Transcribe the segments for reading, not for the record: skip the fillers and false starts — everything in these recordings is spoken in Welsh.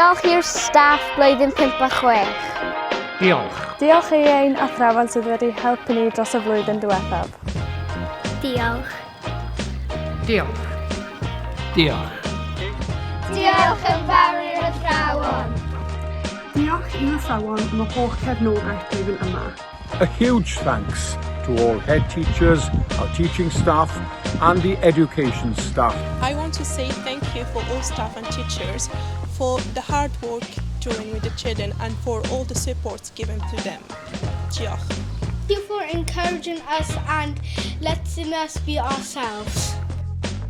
Diolch i'r staff blwyddyn 5 a 6. Diolch. Diolch i ein athrawon sydd wedi helpu ni dros y flwyddyn diwethaf. Diolch. Diolch. Diolch. Diolch yn fawr i'r athrawon. Diolch i'n athrawon am y holl cefnogaeth blwyddyn yma. A huge thanks to all head teachers, our teaching staff and the education staff. I want to say thank you for all staff and teachers for the hard work doing with the children and for all the support given to them. Diolch. Thank you for encouraging us and letting us be ourselves.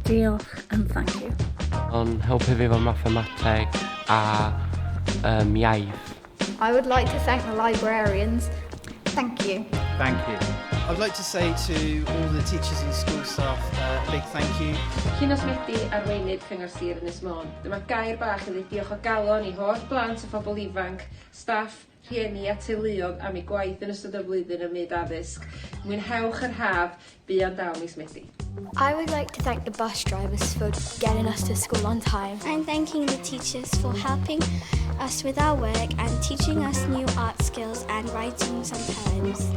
Diolch and thank you. O'n helpu fi efo mathemateg a iaith. I would like to thank the librarians. Thank you. Thank you. I'd like to say to all the teachers and school staff a big thank you. Llinos Medi, arweinydd Cyngor Sir Ynys Môn. Dyma gair bach i ddweud diolch o galon i holl blant a phobl ifanc, staff, rhieni a teuluoedd am eu gwaith yn ystod y flwyddyn ym myd addysg. Mwynhewch yr haf, buan daw mis Medi. I would like to thank the bus drivers for getting us to school on time. I'm thanking the teachers for helping us with our work and teaching us new art skills and writing some poems.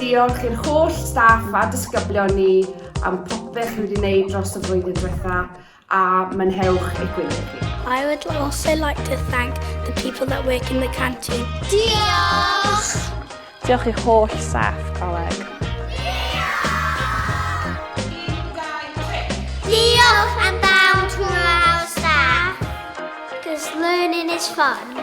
Diolch i'r holl staff a disgyblion ni am popeth chi wedi wneud dros y flwyddyn diwetha a mwynhewch eich gwyliau chi. I would also like to thank the people that work in the canteen. Diolch! Diolch i holl staff coleg. Diolch yn fawr to our staff. Because learning is fun.